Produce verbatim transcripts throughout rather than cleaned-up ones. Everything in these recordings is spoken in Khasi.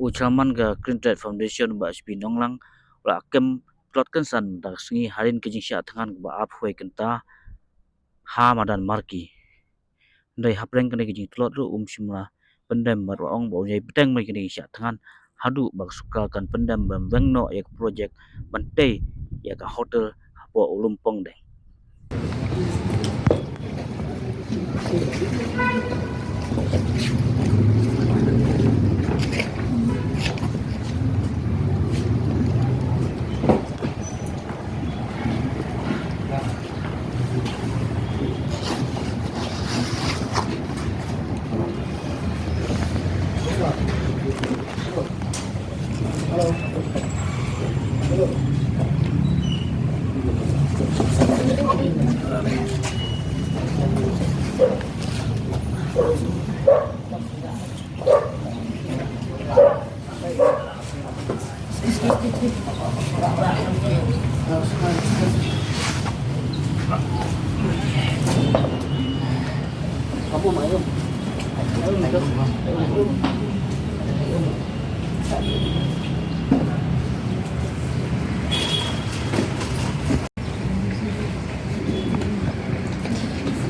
U Chairman ka Green Trade Foundation, Bah H P Nonglang, u la kem tlot kynsan da ka sngi hadien ka jingshah thngan kaba arphew kynta ha madan Marki. Hynrei hapdeng kane ka jingtlot ruh um shym la pyndem bad u ong ba un ïai bteng bad kane ka jingshah thngan haduh ba ka sorkar kan pyndem ban weng noh ïa ka projek ban tei ïa ka hotel hapoh u Lumpong Deng.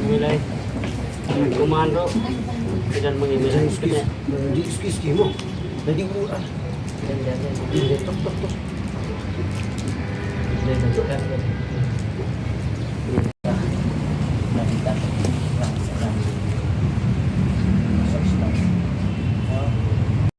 Mulai komando kita mengirim. Di excuse mo. Jadi buat. Tok tok tok.